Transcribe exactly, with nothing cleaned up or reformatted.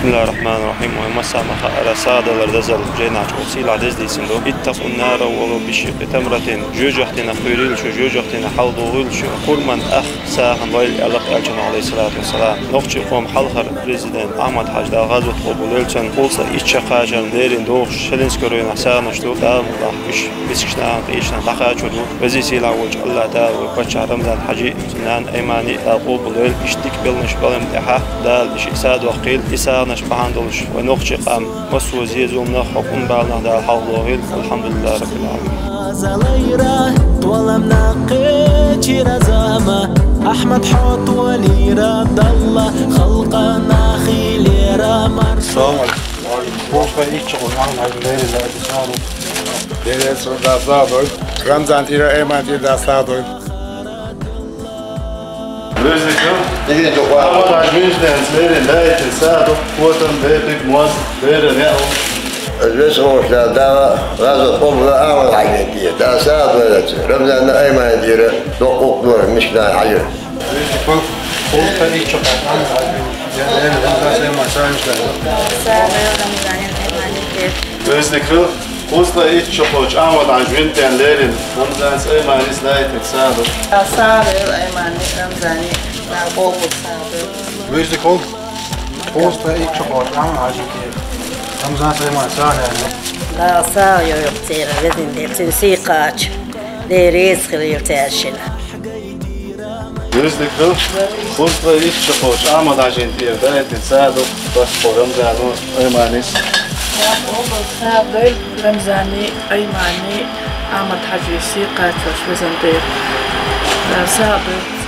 بسم الله الرحمن الرحيم. Вай массане а хаара, сагӀа далар дезал жайнаш чӀоагӀа сийлахь деза дийцина ду. اتقوا النار ولو بشق تمرة. Жоьжахатинах кхуьйрийла шу, жоьжахатинах хьалдугӀийла шу. Хурман ах сагӀа лойла аьлла Элчано, عليه الصلاة والسلام. Нохчийн къоман хьалхара президент Ахьмад-Хьажа, Дала гӀазот къобал дойла цун, кхузткъеи итт шо кхачарна леррина догӀуш Шелинскан районехь сагӀанаш ду. Дала мукъ лахь, уьш мискача нахана, къеча нахана дӀакхачор ду. Веза-сийлахь волчу АллахӀ Дала вай паччахьа Рамзан-Хьаьжин, цуьнан Айманин Дала къобал дойла. Иштта дика белхаш балам тӀехь Дала и шиъ сагӀа доккхийла, и сагӀанаш бахьана долуш вай нохчийн къам массо а зе-зуламнах, хӀокхунна баланах Дала хьалхадохийла. Алхьамдулиллахи Раббил Ӏаламин. Залайра, толамна кхечира зама, Ахьмад хьо толийра далла, халкъана хилира маршо. Салам алейкум. Пусть ищет, он нам говорит, да, это самое. Берец, да, садой. Рамзан тира, Эман тира, да, садой. Веза-сийлахь. Дигин чу къа. Ахьмад-Хьаьжин, вуьнца леррина лаьттина сагӀа ду, котам бепиг моз, беран яа. Веза-сийлахь, Дала гӀазот къобал дойла Ахьмад-Хьаьжин тӀера, Дала сагӀа дойла цунна. Рамзанна, Айманна тӀера доккха гӀуллакх дора мискачу нахана хьаьжира. Веза-сийлахь, кхузткъеи итт шо кхачарна леррина догӀуш Шелинскан районехь сагӀанаш ду. Веза-сийлахь, кхузткъеи итт шо кхачарна Ахьмад-Хьаьжин тӀера леррина Рамзанца, Айманца лаьттина сагӀа ду. СагӀа дойла Айманин, Рамзанин, Дала къобал сагӀа дойла. Веза-сийлахь, кхузткъеи итт шо кхачарна Ахьмад-Хьаьжин тӀера Рамзанца, Айманца сагӀа леррина. Дала сагӀа йойла церан, везан Дела, цуьнан сий кхача, Дела реза хуьлийла цаьршинна. Веза-сийлахь, кхузткъеи итт шо кхачарна Ахьмад-Хьаьжин тӀера лаьттина сагӀа ду, тахана Рамзано, Айманис. Дала къобал сагӀа дойла Рамзанин, Айманин, Ахьмад-Хьаьжин сий кхачош, везан Дела. Дала сагӀа дойла.